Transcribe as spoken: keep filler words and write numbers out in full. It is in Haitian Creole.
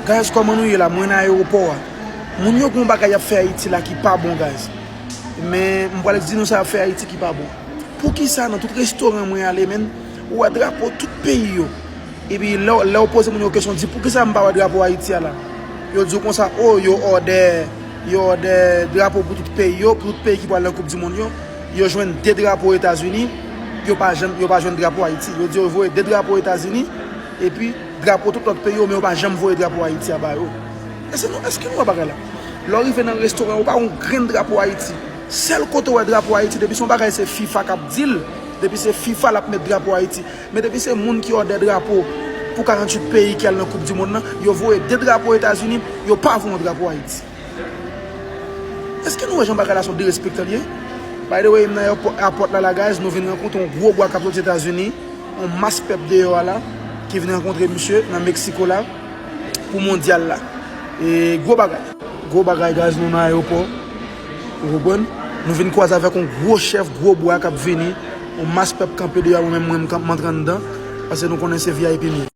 Guys, kòman nou ye la? Mwen nan ayewopò a. Moun yo gen yon bagay y ap fè Ayiti la ki pa bon, guys. Men, m pral di nou sa y ap fè Ayiti ki pa bon. Poukisa nan tout restoran mwen ale, menm, ou wè drapo tout peyi yo? Epi lè, lè w poze moun yo kesyon, di, "Poukisa m pa wè drapo Ayiti a la?" Yo di w konsa, "O, yo òdè, yo òdè drapo pou tout peyi yo, pou tout peyi ki pral nan Koup di Mond yo." Yo jwenn de drapo Etazini, yo pa janm, yo pa jwenn drapo Ayiti. Yo di yo voye de drapo Etazini, epi drapo tout lòt peyi yo, men yo pa janm voye drapo Ayiti a ba yo. Èske nou, èske nou wè bagay la? Lè w rive nan restoran, ou pa wè yon grenn drapo Ayiti. Sèl kote w wè drapo Ayiti, depi se yon bagay se fifa k ap di l, depi se fifa l ap met drapo Ayiti. Men depi se moun ki òdè drapo pou karanntuit peyi ki al nan Koup di Mond nan, yo voye de drapo Etazini, yo pa voye yon drapo Ayiti. Èske nou wè jan bagay la se yon derespektan l ye? By the way, m nan ayewopò, ayewopò la la, guys, nou vin rankontre yon gwo bwa k ap soti Etazini, yon mas pèp deyò a la, ki vin rankontre misye nan Meksiko la, pou mondyal la. E gwo bagay. Gwo bagay, guys, nou nan ayewopò. Ou konprann? Nou vin kwaze avèk yon gwo chèf, gwo bwa k ap vini. Yon mas pèp kanpe deyò a, mwen menm, mwen, m kanpe, m antre anndan. Paske nou konnen se V I P nou ye.